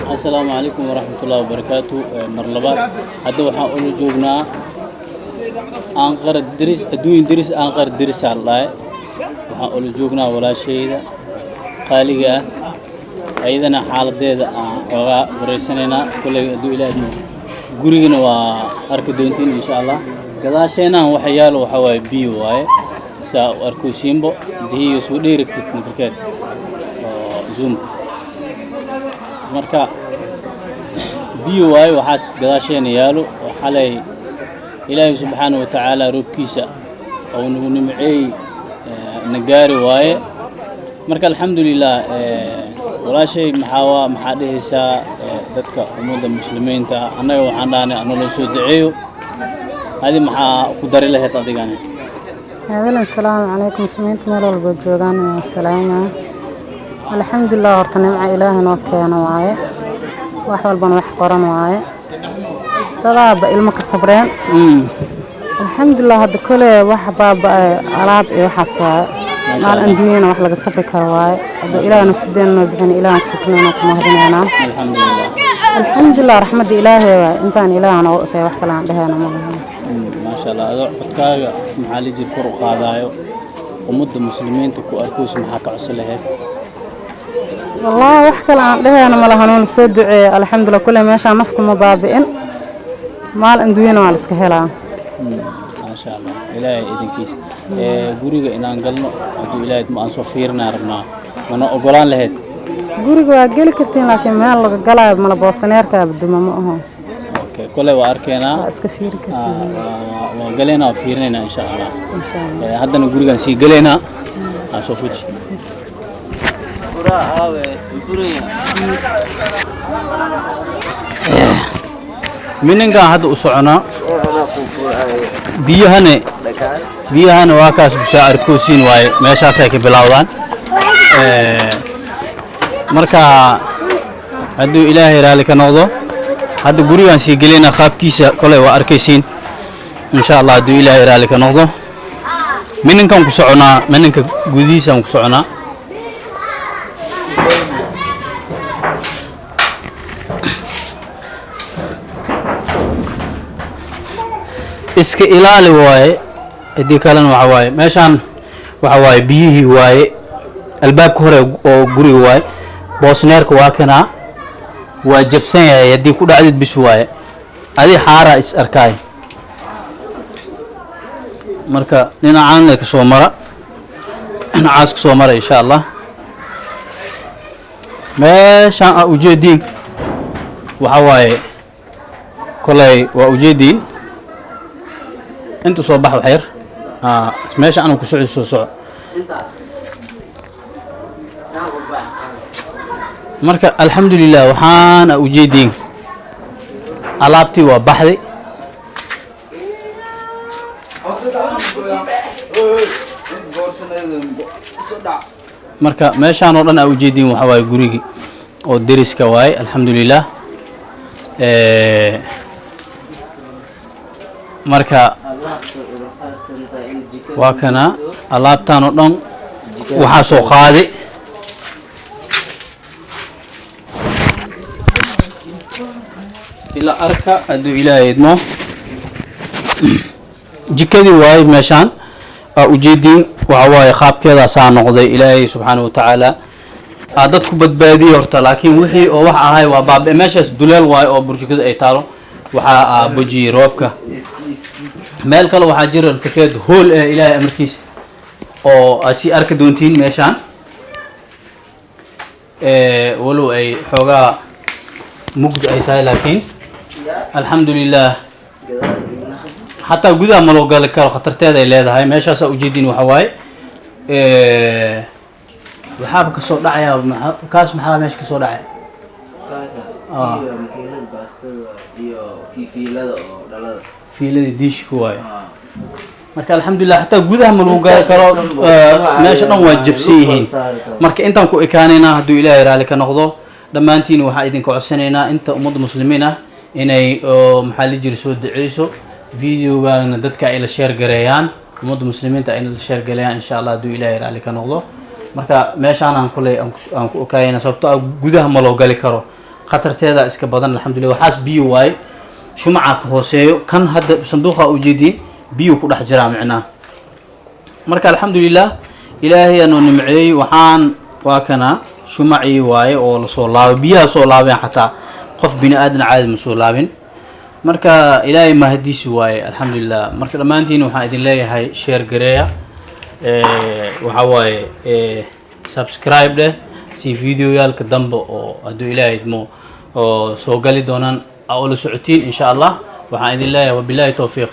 Asalaamu calaykum waraxmatullahi wabarakaatu. Mar labaad hadda waxaan ula joognaa Anqara Deris, adduun deris, Anqara Derisaa la dhahay. Waxaan ula joognaa walaashayda qaaliga ah, ayadana xaaladeeda aan xoogaa wareysanaynaa. Kolley hadduu Ilaah idmo, gurigana waa arki doontiin insha Allah. Gadaasheenaan waxa yaalo waxaa waaye biyo waaye, saa u arkosiinbo dihiyo soo dheerigtid nafarkeed oo zoom. Marka biyo waaye waxaas gadaasheena yaalo oo xalay Ilaahay subxaana wa tacaala roobkiisa oo nagu nimceey na gaari waaye. Marka alxamdulilah. Walaashay, maxaa maxaa dhehaysaa dadka ummadda muslimiinta? Annaga waxaan dhahnay analoo soo duceeyo. Adi maxaa ku dari lahayd adigana? Awalan, asalaamu calaykum. Muslimiinta meel walba joogaan waan salaamaa. Alxamdulilah, horta nimco Ilaahay noo keeno waaye, wax walbana wax qoran waaye. Dadaaba ilmo ka sabreen, alxamdulilah. Hadda kole wax baaba-ay alaab iyo waxaas waaye, maal adduunyana wax laga sabri karo waaye. Hadda Ilaah nafsadeena noo bixin, Ilaah ku shukrinayna, ku mahadinaynaa. Alxamdulilah. Alxamdulilah, raxmadda Ilaahay waaye. Intaan Ilaah noogu ekay, wax kale aan dhehayna ma lahan. Maasha Allah. Adoo codkaaga maxaa la jir kor u qaadaayo, ummadda muslimiinta ku arkayso maxaa ka codsan lahayd? Wallaahi wax kale aan dhehayna ma lahan, uuna soo duceeya. Alxamdulilah, kule meeshaan nafku ma baabi'in, maal adduunyana waa la iska helaa. Maasha Allah, Ilaahay idinkiisa. Guriga inaan galno hadduu Ilaahay ma aan soo fiirinaa rabnaa, mana ogolaan lahayd? Guriga waa geli kartiin, laakiin meel laga galaayo mala, boosaneerkaaba duma ma aho. Okay, kole waa arkeynaa. Waa iska fiiri kartiin. Waa galeynaa, waa fiirinaynaa insha Allah. Insha Allah. Haddana gurigaan sii galeynaa, aan soo fuji. Mininkaan hadda u soconaa. Biyahane waa kaas bishaa arkoosiin waaye, meeshaasay ka bilowdaan. Marka hadduu Ilaahay raalli ka noqdo, hadda gurigaan sii gelayna, qaabkiisa koley waa arkaysiin insha Allah. Hadduu Ilaahay raalli ka noqdo, mininkaan ku soconaa, mininka gudihiisaan ku soconaa. Iska ilaali waaye, haddii kalena waxa waaye meeshaan waxa waaye biyihii waaye. Albaabka hore oo guriga waaye, boosneerka waa kanaa, waa jabsan yahay. Haddii ku dhacdid bis waaye, adi xaaraa is arkaay. Marka dhinacaanna kasoo mara, dhinacaas kasoo mara insha Allah. Meeshaan aa ujeediin waxa waaye, koley waa ujeediin. Intu soo bax wax yar. Meesha anu ku socdo, soo soco. Marka alxamdulilah, waxaana ujeediin alaabtii waa baxday. Marka meeshaan oo dhan aa ujeediin waxa waaye gurigii oo deriska waaye. Alxamdulilah. Marka waa kana alaabtaan oo dhan waxaa soo qaadi. Ila arka hadduu Ilaahay idmo, jikadii waaye meeshaan aa ujeediin. Waxa waaye qaabkeedaasaa noqday. Ilaahay subxaana wa tacaala aa dadku badbaadiyey horta, laakiin wixii oo wax ahay waa baabe. Meeshaas duleel waayo oo burjukada ay taalo, waxaa aa bujiyey roobka. Meel kale waxaa jira irtikeed hool eh, Ilaahay amarkiisa, oo aad sii arki doontiin meeshaan. Walow ay xoogaa mugdi ay tahay, laakiin alxamdulilah, xataa gudaha ma loo gali karo, khatarteeda ay leedahay. Meeshaasaa ujeedin waxa waaye. Waxaaba kasoo dhacayaa kaas, maxaa meesha kasoo dhacay? Makiinada baastada iyo kii fiilada oo dhalada. Fiiladii diishka waaye. Marka alxamdulilah, xataa gudaha ma lagu gaari karo. Meesha dhan waa jabsan yihiin. Marka intaan ku ekaanaynaa hadduu Ilaahay raali ka noqdo. Dhammaantiin waxaan idinka codsanaynaa inta ummadda muslimiin ah inay oo maxaa la jiri soo duceyso, videogaana dadka ay la share gareeyaan, ummadda muslimiinta ay la share gareeyaan insha Allah hadduu Ilaahay raali ka noqdo. Marka meeshaan aan kuley aan ku ekaayana, sababto ah gudaha ma loo gali karo. Khatarteeda iska badan, alxamdulillah. Waxaas biyo waaye, shumaca ka hooseeyo. Kan hadda sanduuqa ujeediin biyo ku dhex jiraa micnaha. Marka alxamdulilah, Ilaahay aanoo nimceeyey. Waxaan waa kana shumacii waaye oo lasoo laabay, biyaha soo laabeen, xataa qof bini aadan caadi ma soo laabin. Marka Ilaahay mahadiisi waaye, alxamdulilah. Marka dhammaantiin waxaan idin leeyahay share gareeya, waxaa waaye subscribe dheh, si videoyaalka dambe oo hadduu Ilaahay idmo oo soo gali doonaan aa ula socotiin, insha Allah. Waxaan idin leeyahay wabillahi towfiiq.